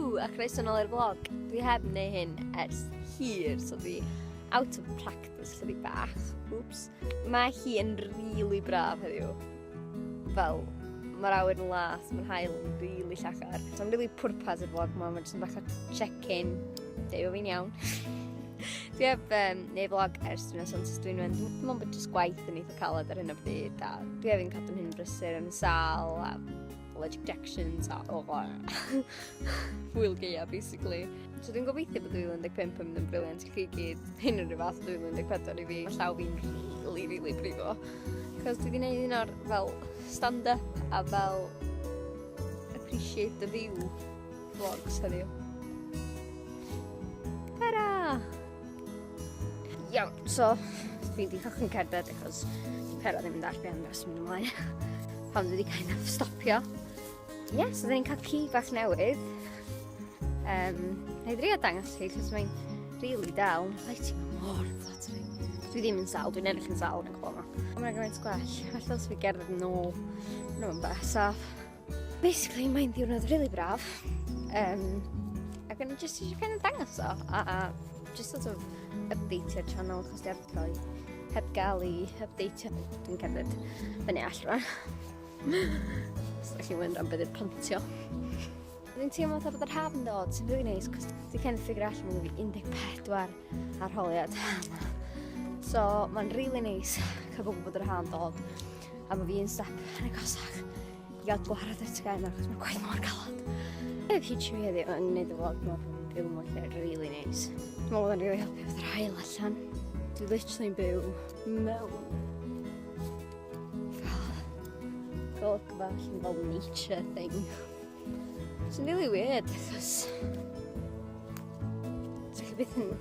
Helo a chroeso nôl i'r vlog. Dwi heb wneud hyn ers hir, so dwi out of practice chydig bach. Oops. Mae hi yn rili braf heddiw. Fel, mae'r awyr yn las, mae'r haul yn rili llachar. So, I'm really pwrpas i'r vlog yma, mae'n jyst yn bach o check-in. Deud bo fi'n iawn. Dwi heb um, neud vlog ers dwi'n sôn dwi'n mynd. Dwi'n meddwl bod jyst gwaith yn eitha caled ar hyn o bryd a dwi hefyd yn cadw'n hyn brysur yn sal a allergic reactions a oh, hwyl gaea basically. So dwi'n gobeithio bod 2015 yn mynd yn brilliant i chi gyd. Hyn yn rhyw fath o 2014 i fi. Mae llaw fi'n really, really brifo. Cos dwi wedi gwneud un o'r fel stand-up a fel appreciate the view vlogs heddiw. Ta-ra! Iawn, so dwi wedi cychwyn cerdded achos di Pera ddim yn dall be am dros mynd ymlaen. Pam dwi wedi kind of stopio. Ie, yeah, so dyn ni'n cael ci bach newydd. Um, na i drio dangos chi, chos mae'n really dal. Mae lighting mor flattering. Dwi ddim yn sal, dwi'n edrych yn sal yn y clo yma. Mae'n gymaint gwell. Felly os fi gerdded yn ôl, nhw'n best off. Basically, mae'n ddiwrnod really braf. Um, ac o'n i jyst eisiau kind of dangos o. A, a just sort of updateio'r channel, chos di gael heb gael ei updateio. Dwi'n cerdded fyny all rwan. Os da chi'n mynd am beth yw'r pontio. Dwi'n teimlo fatha bod yr haf yn dod, sy'n really nice, cos dwi'n kind of figure allan bod fi 14 arholiad. So, mae'n really nice cael gwybod bod yr haf yn dod, a bod fi un step yn agosach i gael gwared ar TGAU yma, achos mae'r gwaith mor galed. Hefyd feature fi heddiw yn gwneud y vlog yma bod fi'n byw mewn lle really nice. Dwi'n meddwl bod o'n really helpu fod yr haul allan. Dwi literally'n byw mewn fel golygfa allan fel nature thing. Sy'n really weird, achos ti'n byth yn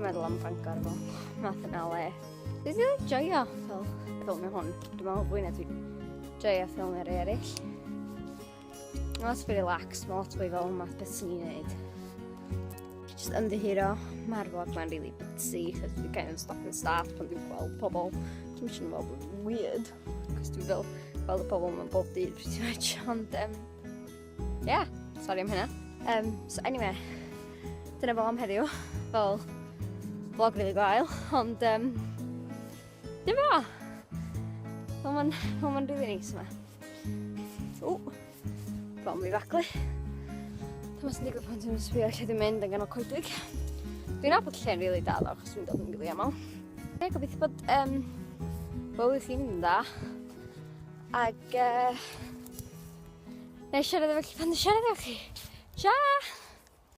meddwl am Bangor fel math yna le. Dwi wedi joio fel ffilmio hwn. Dwi'n meddwl fwy na dwi'n joio ffilmio rei eraill. Mae'n lot fwy relaxed, mae'n lot fwy fel math beth sy'n ni'n neud. Just ymddiheuro, mae'r vlog ma'n really busy, chos dwi'n kind of stop and start pan dwi'n gweld pobl. Dwi'n eisiau fel bod yn weird, cos dwi'n fel gweld y pobl mewn bob dydd pretty much, ond um, yeah, sorry am hynna. Um, so anyway, dyna fo am heddiw, fel vlog really gwael, ond um, dim fo. Fel mae'n fel ma really neis yma. O, bron fi faglu. Dyma sy'n digwydd pan ti'n sbio lle dwi'n mynd yn ganol coedwig. Dwi'n nabod lle'n rili da ddo, achos dwi'n dod yn rili aml. Ie, gobeithio bod um, bywyd chi'n mynd yn dda. Ac uh, na i siarad efo chi pan dwi'n siarad efo chi. Ciao!